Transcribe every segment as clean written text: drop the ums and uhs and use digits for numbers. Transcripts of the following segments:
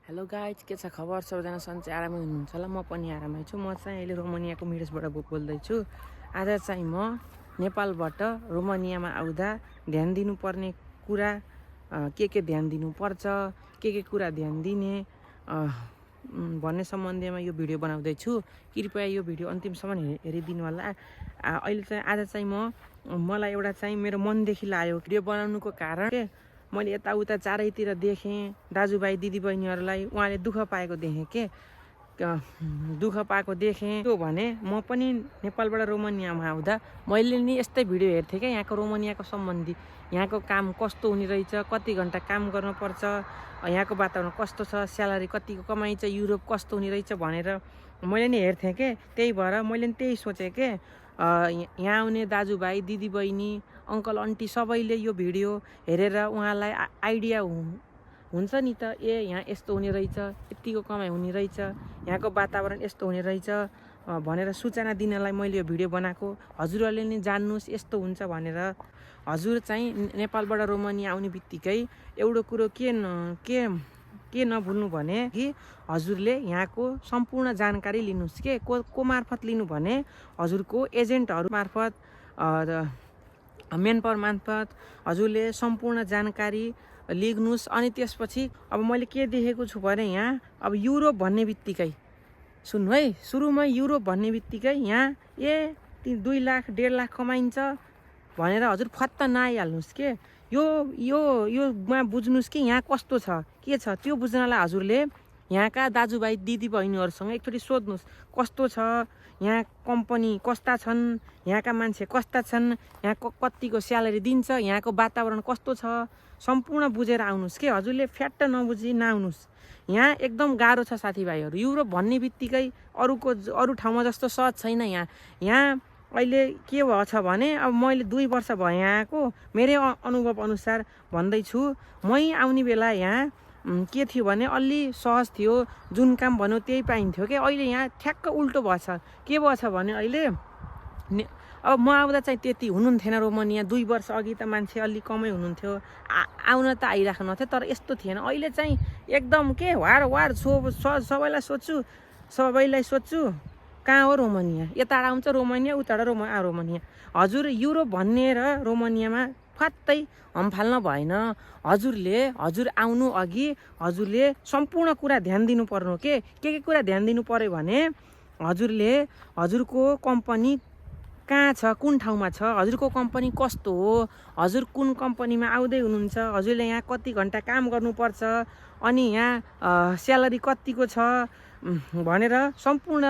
Hello guys, के छ खबर? सबैजना सन्चै आरामै हुनुहुन्छ होला। म पनि आरामै छु। म चाहिँ अहिले रोमानियाको मिडसबाट बोल्दैछु। आज चाहिँ म नेपालबाट रोमानियामा आउँदा ध्यान दिनुपर्ने कुरा के ध्यान दिनुपर्छ, के कुरा ध्यान दिने भन्ने सम्बन्धमा यो भिडियो बनाउँदैछु। कृपया यो भिडियो अन्तिमसम्म हेरिदिनु होला। अहिले चाहिँ आज चाहिँ मलाई एउटा चाहिँ मेरो मनदेखि लाग्यो भिडियो बनाउनुको कारण के मैले यताउता चारैतिर देखेँ दाजुभाइ दिदीबहिनीहरूलाई उहाँले दुःख पाएको देखेँ दुःख पाएको देखेँ। त्यो भने म पनि नेपालबाट रोमानियामा आउँदा मैले नि यस्तै भिडियो हेर्थेँ क्या, यहाँको रोमानियाको सम्बन्धी, यहाँको काम कस्तो हुने रहेछ, कति घन्टा काम गर्नुपर्छ, यहाँको वातावरण कस्तो छ, स्यालेरी कतिको कमाइन्छ, युरोप कस्तो हुने रहेछ भनेर मैले नि हेर्थेँ के। त्यही भएर मैले नि त्यही सोचेँ के यहाँ आउने दाजुभाइ दिदीबहिनी अङ्कल आन्टी सबैले यो भिडियो हेरेर उहाँलाई आइडिया हुन्छ नि त, यहाँ यस्तो हुने रहेछ, यतिको कमाइ हुने रहेछ, यहाँको वातावरण यस्तो हुने रहेछ भनेर सूचना दिनलाई मैले यो भिडियो बनाएको। हजुरहरूले नि जान्नुहोस् यस्तो हुन्छ भनेर। हजुर चाहिँ नेपालबाट रोमानिया आउने बित्तिकै एउटा कुरो के नभुल्नु भने कि हजुरले यहाँको सम्पूर्ण जानकारी लिनुहोस् के को मार्फत लिनु भने हजुरको एजेन्टहरू मार्फत मेन पावर मार्फत हजुरले सम्पूर्ण जानकारी लिनुहोस्। अनि त्यसपछि अब मैले के देखेको छु भने यहाँ अब युरोप भन्ने बित्तिकै सुन्नु है, सुरुमा युरोप भन्ने बित्तिकै यहाँ 2 लाख 1.5 लाख कमाइन्छ भनेर हजुर फत्त नआइहाल्नुहोस् के। योमा बुझ्नुहोस् कि यहाँ कस्तो छ के छ त्यो बुझ्नलाई हजुरले यहाँका दाजुभाइ दिदीबहिनीहरूसँग एकचोटि सोध्नुहोस् कस्तो छ, यहाँ कम्पनी कस्ता छन्, यहाँका मान्छे कस्ता छन्, यहाँ कतिको स्यालेरी दिन्छ, यहाँको वातावरण कस्तो छ, सम्पूर्ण बुझेर आउनुहोस् के। हजुरले फ्याट्ट नबुझी नआउनुहोस्। यहाँ एकदम गाह्रो छ साथीभाइहरू। युरोप भन्ने बित्तिकै अरू ठाउँमा जस्तो सहज छैन। यहाँ अहिले के भएछ भने अब मैले 2 वर्ष भयो यहाँ आएको, मेरै अनुभव अनुसार भन्दैछु। मै आउने बेला यहाँ के थियो भने अलि सहज थियो, जुन काम भन्यो त्यही पाइन्थ्यो क्या। अहिले यहाँ ठ्याक्क उल्टो भएछ। के भएछ भने अहिले अब म आउँदा चाहिँ त्यति हुनुहुन्थेन रोमानिया। 2 वर्ष अघि त मान्छे अलि कमै हुनुहुन्थ्यो, आउन त आइराख्नु थियो, तर यस्तो थिएन। अहिले चाहिँ एकदम के वार सबैलाई सोध्छु कहाँ हो रोमानिया, यताबाट आउँछ रोमानिया, उताबाट रोमानिया। हजुर युरोप भन्ने र रोमानियामा फत्तै हम्फाल्न भएन। हजुर आउनु अघि हजुरले सम्पूर्ण कुरा ध्यान दिनु पर्नु के कुरा ध्यान दिनु पर्यो भने हजुरले हजुरको कम्पनी कहाँ छ, कुन ठाउँमा छ, हजुरको कम्पनी कस्तो हो, हजुर कुन कम्पनीमा आउँदै हुनुहुन्छ, हजुरले यहाँ कति घन्टा काम गर्नुपर्छ, अनि यहाँ स्यालेरी कतिको छ भनेर सम्पूर्ण।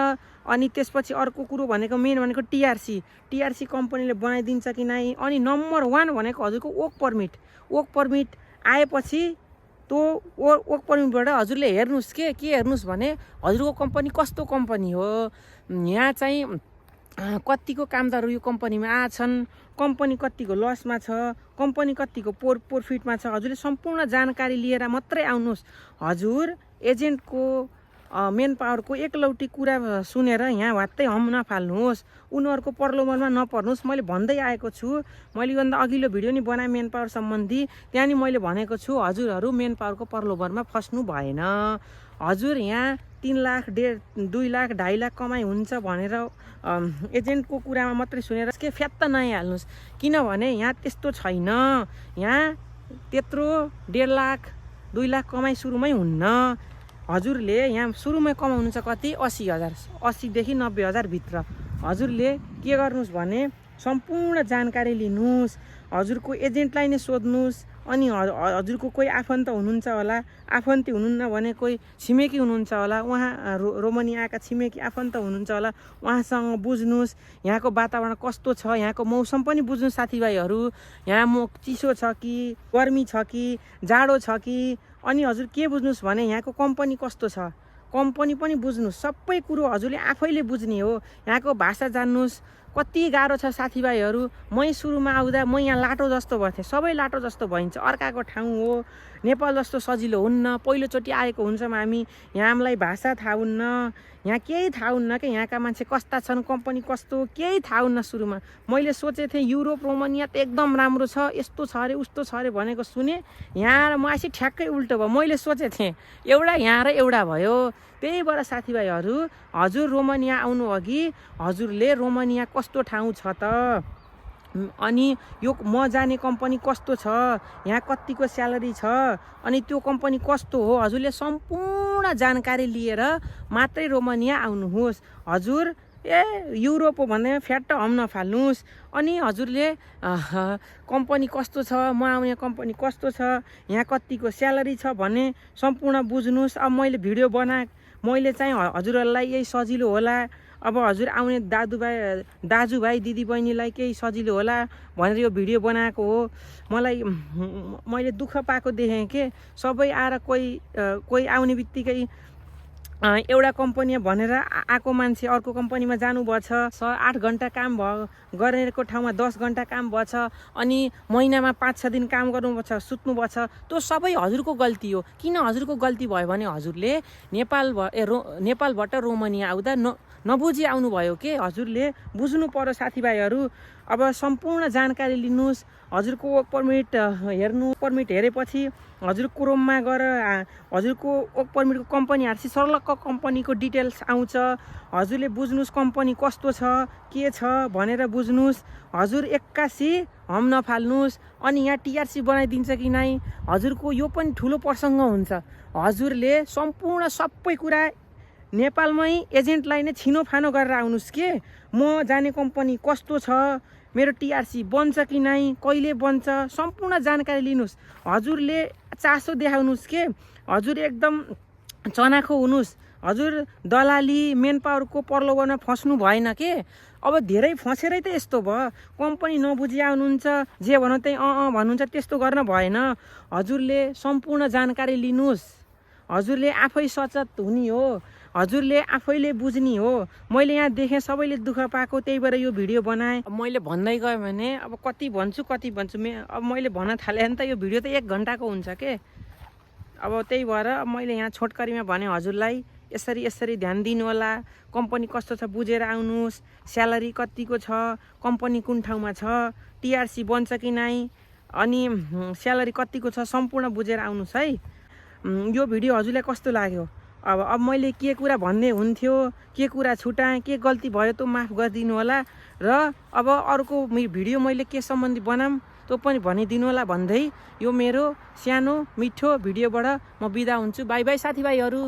अनि त्यसपछि अर्को कुरो भनेको मेन भनेको टिआरसी कम्पनीले बनाइदिन्छ कि नै। अनि नम्बर 1 भनेको हजुरको वर्क पर्मिट आएपछि त्यो वर्क पर्मिटबाट हजुरले हेर्नुहोस् के हेर्नुहोस् भने हजुरको कम्पनी कस्तो कम्पनी हो, यहाँ चाहिँ कतिको कामदारहरू यो कम्पनीमा आछन्, कम्पनी कतिको लसमा छ, कम्पनी कतिको प्रफिटमा छ। हजुरले सम्पूर्ण जानकारी लिएर मात्रै आउनुहोस्। हजुर एजेन्टको मेन पावरको एकलौटी कुरा सुनेर यहाँ वात्तै हम नफाल्नुहोस्, उनीहरूको प्रलोभनमा नपर्नुहोस्। मैले भन्दै आएको छु, मैले योभन्दा अघिल्लो भिडियो नि बनाएँ मेन पावर सम्बन्धी, त्यहाँ नि मैले भनेको छु हजुरहरू मेन पावरको प्रलोभनमा फस्नु भएन। हजुर यहाँ 3 लाख 2 लाख 2.5 लाख कमाइ हुन्छ भनेर एजेन्टको कुरामा मात्रै सुनेर के फ्यात्त नआइहाल्नुहोस्, किनभने यहाँ त्यस्तो छैन। यहाँ त्यत्रो 1.5 लाख 2 लाख कमाइ सुरुमै हुन्न। हजुरले यहाँ सुरुमै कमाउनुहुन्छ कति 80,000 देखि 90,000 भित्र। हजुरले के गर्नुहोस् भने सम्पूर्ण जानकारी लिनुहोस्, हजुरको एजेन्टलाई नै सोध्नुहोस्। अनि हजुरको कोही आफन्त हुनुहुन्छ होला, आफन्ती हुनुहुन्न भने कोही छिमेकी हुनुहुन्छ होला, उहाँ रोमानिया आएका छिमेकी आफन्त हुनुहुन्छ होला, उहाँसँग बुझ्नुहोस् यहाँको वातावरण कस्तो छ, यहाँको मौसम पनि बुझ्नुहोस् साथीभाइहरू। यहाँ चिसो छ कि गर्मी छ कि जाडो छ कि। अनि हजुर के बुझ्नुहोस् भने यहाँको कम्पनी कस्तो छ, कम्पनी पनि बुझ्नुहोस्। सबै कुरो हजुरले आफैले बुझ्ने हो। यहाँको भाषा जान्नुहोस्, कति गाह्रो छ साथीभाइहरू। मै सुरुमा आउँदा म यहाँ लाटो जस्तो भर्थेँ, सबै लाटो जस्तो भइन्छ। अर्काको ठाउँ हो, नेपाल जस्तो सजिलो हुन्न। पहिलोचोटि आएको हुन्छौँ हामी, यहाँ हामीलाई भाषा थाहा हुन्न, यहाँ केही थाहा हुन्न कि यहाँका मान्छे कस्ता छन्, कम्पनी कस्तो, केही थाहा हुन्न। सुरुमा मैले सोचेको थिएँ युरोप रोमानिया त एकदम राम्रो छ, यस्तो छ अरे उस्तो छ अरे भनेको सुने। यहाँ म आएपछि ठ्याक्कै उल्टो भयो। मैले सोचेको थिएँ एउटा यहाँ र एउटा भयो। त्यही भएर साथीभाइहरू, हजुर रोमानिया आउनु अघि हजुरले रोमानिया कस्तो ठाउँ छ त, अनि यो म जाने कम्पनी कस्तो छ, यहाँ कतिको स्यालेरी छ, अनि त्यो कम्पनी कस्तो हो, हजुरले सम्पूर्ण जानकारी लिएर मात्रै रोमानिया आउनुहोस्। हजुर युरोप हो भने फ्याट्ट हम नफाल्नुहोस्। अनि हजुरले कम्पनी कस्तो छ, म आउने कम्पनी कस्तो छ, यहाँ कतिको स्यालेरी छ भन्ने सम्पूर्ण बुझ्नुहोस्। अब मैले भिडियो मैले चाहिँ हजुरहरूलाई यही सजिलो होला, अब हजुर आउने दाजुभाइ दिदीबहिनीलाई केही सजिलो होला भनेर यो भिडियो बनाएको हो। मैले दुःख पाएको देखेँ कि सबै आएर कोही आउने बित्तिकै एउटा कम्पनी भनेर आएको मान्छे अर्को कम्पनीमा जानुभएछ, 8 घन्टा काम गरेको ठाउँमा 10 घन्टा काम भएछ, अनि महिनामा 5-6 दिन काम गर्नुभएछ, सुत्नुभएछ। त्यो सबै हजुरको गल्ती हो। किन हजुरको गल्ती भयो भने हजुरले नेपालबाट रोमानिया आउँदा नबुझी आउनुभयो के। हजुरले बुझ्नु पर्यो साथीभाइहरू। अब सम्पूर्ण जानकारी लिनुहोस्। हजुरको वर्क पर्मिट हेर्नु, पर्मिट हेरेपछि हजुर क्रोममा गएर हजुरको वर्क पर्मिटको कम्पनी हार्सी सर्लक्क कम्पनीको डिटेल्स आउँछ। हजुरले बुझ्नुहोस् कम्पनी कस्तो छ के छ भनेर बुझ्नुहोस्। हजुर एक्कासी हम नफाल्नुहोस्। अनि यहाँ टिआरसी बनाइदिन्छ कि नै, हजुरको यो पनि ठुलो प्रसङ्ग हुन्छ। हजुरले सम्पूर्ण सबै कुरा नेपालमै एजेन्टलाई नै छिनोफानो गरेर आउनुहोस् के। म जाने कम्पनी कस्तो छ, मेरो टिआरसी बन्छ कि नै, कहिले बन्छ, सम्पूर्ण जानकारी लिनुहोस्। हजुरले चासो देखाउनुहोस् के। हजुर एकदम चनाखो हुनुहोस्। हजुर दलाली मेन पावरको प्रलोभनमा फस्नु भएन के। अब धेरै फसेरै त यस्तो भयो। कम्पनी नबुझी आउनुहुन्छ, जे भन्नु त्यही भन्नुहुन्छ, त्यस्तो गर्न भएन। हजुरले सम्पूर्ण जानकारी लिनुहोस्। हजुरले आफै सचेत हुने हो, हजुरले आफैले बुझ्ने हो। मैले यहाँ देखेँ सबैले दुःख पाएको, त्यही भएर यो भिडियो बनाएँ। मैले भन्दै गएँ भने अब कति भन्छु अब मैले भन्न थालेँ भने त यो भिडियो त 1 घन्टाको हुन्छ के। अब त्यही भएर मैले यहाँ छोटकरीमा भने हजुरलाई यसरी ध्यान दिनु होला। कम्पनी कस्तो छ बुझेर आउनुहोस्। स्यालेरी कतिको छ, कम्पनी कुन ठाउँमा छ, टिआरसी बन्छ कि नै, अनि स्यालेरी कतिको छ सम्पूर्ण बुझेर आउनुहोस् है। यो भिडियो हजुरलाई कस्तो लाग्यो? अब मैले के कुरा भन्ने हुन्थ्यो, के कुरा छुटाएँ, के गल्ती भयो त माफ गरिदिनु होला। र अब अर्को भिडियो मैले के सम्बन्धी बनाऊँ त्यो पनि भनिदिनु होला भन्दै यो मेरो सानो मिठो भिडियोबाट म बिदा हुन्छु। बाई बाई साथीभाइहरू।